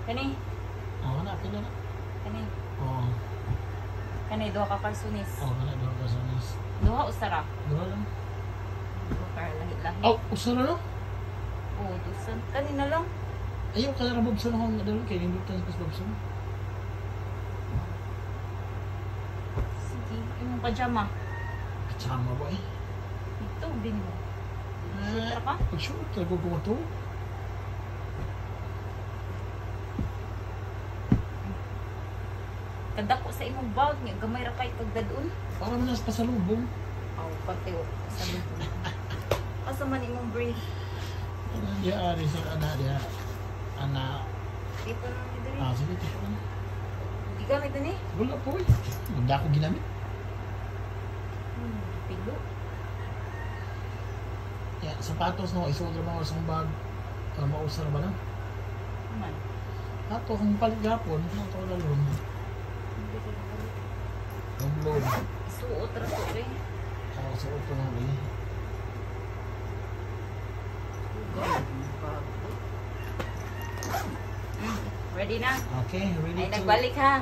Kani, Oh, na pila na. Kani, Oh, kani duha ka kalsunis. Oh, kana duha ka kalsones. Duha usa ra? Duha lang. Duha para lahi-lahi. Oh, usa ra, no? Oh, dusan. Kani na lang. Ayaw ka ra Bobson akong dalo kay nindutan sa Bobson. Sige, imong pajama. Pajama ba eh? Ito din mo. Eh, Tara ka? Pag-shoot, talaga ko to. Kadako sa imong bag nga gamay ra kay pagdadun. Para man nas pasalubong. Aw, pati oh, sa lubong. Asa man imong brief? Ana diya ari sa ana diya. Ana. Di pa na ni diri. Ah, sige, tipo na. Gigamit ni? Wala po eh. Wala ako ginamit. Pilo. Ya, sapatos no, isuot ra ba ako sa akong bag. Para mausa ra ba na? Man. Ato akong palit gapon, ato dalon. Hindi ko nabalik. Lumlom. Isuot ra to eh. Ako suot ko na eh. Ready na? Okay, ready Ay, to. nagbalik ha.